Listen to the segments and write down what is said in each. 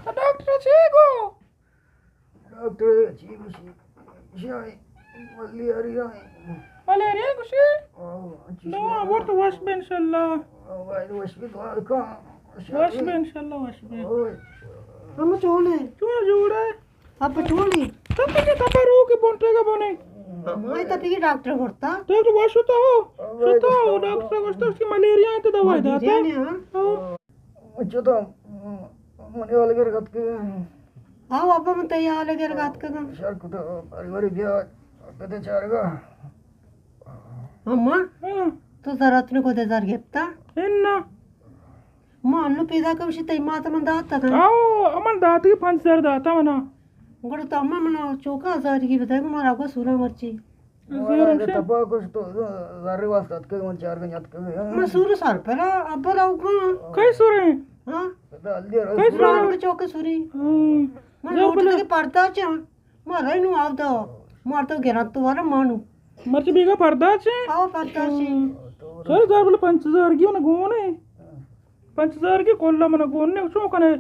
ڈاکٹر چے گو؟ ڈاکٹر چی گوشی؟ شاید ملیریا ایں۔ ملیریا گوشی؟ آؤ، چی دوا شاید؟ ورت وش بہ انشاءاللہ۔ آؤ، باید وش بہ دعا کن۔ وش بہ انشاءاللہ، وش بہ۔ اوئے۔ ہم چونے۔ چون جوڑے؟ اب چونے۔ تب تک تب رو کے بونٹے کا بنے۔ ہمائی تب یہ ڈاکٹر ورتا۔ ڈاکٹر وش ہوتا ہو؟ اوئے، شتا ہو، ڈاکٹر۔ ڈاکٹر وش تو اس کی ملیریا ہے تو دوائی داتا۔ ملیریا نے، ہاں۔ ہاں۔ چو تو منی حال گر گت کے۔ آؤ ابا، من تئی حال گر گت کے۔ شر کتا، باری باری بیا، پتے چارگا۔ اما، ہاں۔ تو زرت نے کو دے زر گپتا؟ انا۔ ما انو پیدا کم شی تئی مات من داتا کن۔ آؤ، من داتی پنچ ہزار داتا منا۔ گڑا تو اما منا چوکا ہزار کی بدے، مارا کو سورا مرچی۔ زورم شے۔ تپا کچھ تو زر واسطہ اتکگ، من چار گنج اتکگ۔ من سور سر پر ابا راو کن۔ کئی سور ہیں؟ ہاں۔ کئی سور ہیں؟ چوک سوری۔ ہاں۔ من لوٹ کے پردا چا۔ ما رہی نو آو دا۔ مار تو گران تو وارا مانو۔ مرچ بیگا پردا چے؟ آو پردا چے۔ سر زر بل پنچ ہزار گی من گون ہے۔ پنچ ہزار گی کلا من گون نے، چون کنے؟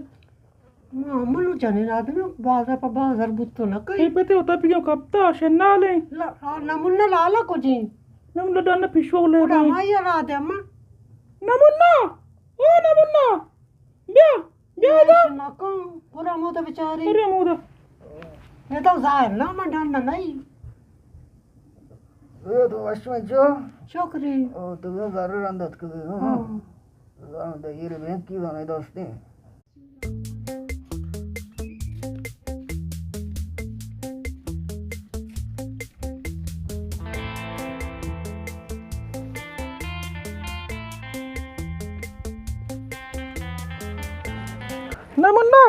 ما منو جنین آدمی بازار پہ بازار بوتو نہ کئی۔ اے پتے ہوتا پیو کپتا شنالے۔ لا، آ، نمونہ لالا کجی؟ نمونہ ڈن پیشو لے گڑا گئی۔ ما یہ را دے اما۔ نمونہ، او نمونہ، بیا، بیا دا۔ نکن، پورا مودا بیچاری۔ پورا مودا۔ یہ تو ظاہر نہ، من ڈن نہ نہیں۔ اے تو وش من چو؟ شکری۔ او تو زر رندت کبھی، ہاں۔ ہاں۔ زاناں دگیر بینکی زاناں دوستیں۔ نہ منا،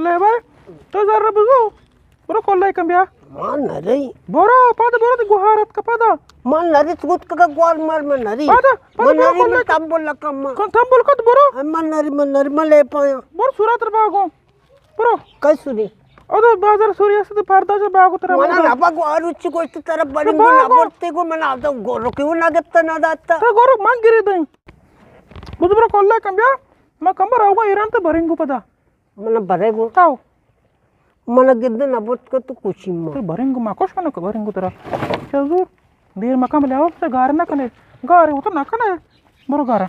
لے بھائی، تو زر بزو۔ برو کلہ کن بیا۔ ما نری۔ برو، پد برو، دی گوہار اتک پدا۔ ما نری، تو گوت کہ گوار مار ما نری۔ پدا، پدا ما برو نری، کلہ ما کن۔ تمبل لکم ما۔ کن تمبل کت برو۔ ما نری، ما نری، ما لے پایا۔ برو سورا تر باگو۔ برو۔ کئی سوری؟ او تو بازار سوری است، پردا چا باگو ترا۔ منا نبا گوارو چی گوشت ترا برنگو باگو۔ نبرتے گو، منا تو گورو کیوں نہ گپتا نہ داتا۔ تو گورو من گری دیں۔ بزو برو کلہ کن بیا۔ ما کمبر آوگا ایران تے برنگو پدا۔ من برے گو۔ تاو۔ من گند نہ بوت کہ تو کچی ما۔ تو برنگو ما کش کنو کہ برنگو ترا۔ چہ زور۔ دیر مکن بلے آو تو گار نہ کنے۔ گار ہو تو نہ کنے۔ برو گار۔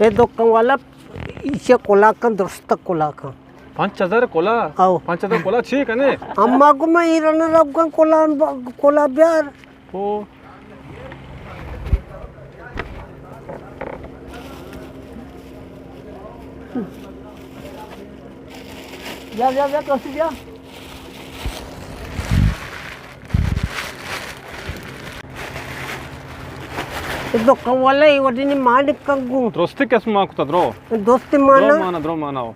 اے دکان والا ایشی کلاکاں درست کلاکاں۔ پنچ ہزار کلا؟ آؤ۔ پنچ ہزار کلا چی کنے؟ اما کو میں ایران رب کن کلا، کلا بیار۔ او۔ بیا، بیا، بیا، کرسی بیا۔ اے دکان والا اے وڈی نی مانڈ کنگو۔ درستی قسم ما کتا درو۔ دوست مانا۔ درو مانا، درو مانا ہو۔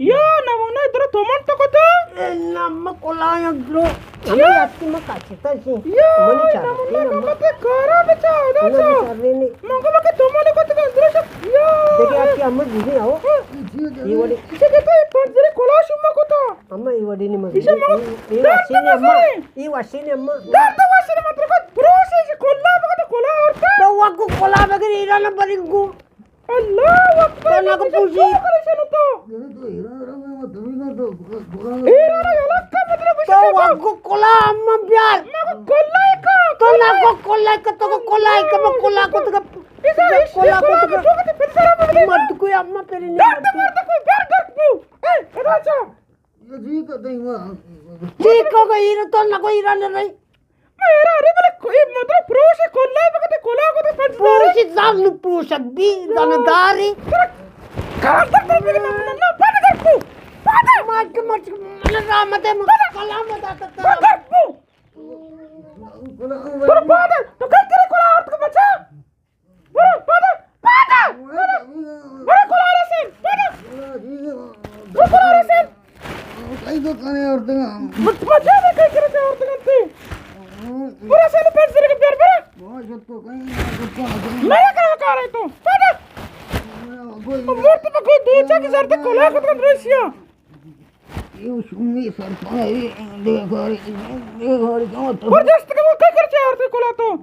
یا نمونہ درو تو من تو کتا؟ اے نام کلایا درو۔ ہمیں یاد کی میں کاچتا سی۔ یا، منی چاہتا نمونہ نا۔ مت کارا بچا، ادا نہ، چا۔ نہ، سر نے۔ منگو مکہ تو منے کو تو اندر سے۔ یا۔ دیکھے آپ کی امر دیدی آؤ۔ ہاں۔ یہ والی۔ اسے کہتا ہے پنجرے کلا شما کو تا۔ اما، ای وڑی نی مزدوری۔ ایشی مگو اے، اے واشی نی اما۔ اے واشی نی اما۔ در تو واشی نی مطلب بروش ایشی کلا بگا تو کلا اورتا۔ تو وگو کلا بگر ایران برنگو۔ اللہ اکبر۔ تو نگو پوشی۔ تو۔ ایران علاقہ مطلب تو وگو کلا اما بیار۔ مگو کلا کا۔ تو نگو کلا کا، تو کو کلا کا، کلا کو تو۔ ایسا کلا کو تو۔ مرد کو اما پھر نہیں۔ درد مرد کو، درد کو۔ اے، ادا چا۔ جی کو گئی رو تو نہ کوئی رن رہی۔ میرا ارے بلے کوئی مطلب پروش ہے، کلا ہے، بگتے کلا کو تو پنچ دار ہے۔ پروش زان نو پروش بی زان داری۔ کار تک تو بگنا نہ پڑ کر کو۔ پادا ماج کے ماج من رحمت ہے، کلا مت آتا۔ پادا۔ تو پادا، تو کر کرے کلا اور تو بچا۔ برو، پادا، پادا، برو۔ برو کلارے سر، پادا۔ برو کلارے سر۔ کئی تو کنے عورتاں۔ مت، مت جا، کئی کرتے عورتاں تے۔ برو سر، پنج سر کے پیار برو۔ میرا کہاں کار ہے تو؟ پادا۔ مرت میں کوئی دو چاک زرد کلا کت کن رشیا۔ یہ شمی سر پائی، دیکھاری، دیکھاری کہاں تو؟ پر دست کو کئی کرتے عورتاں کلا تو؟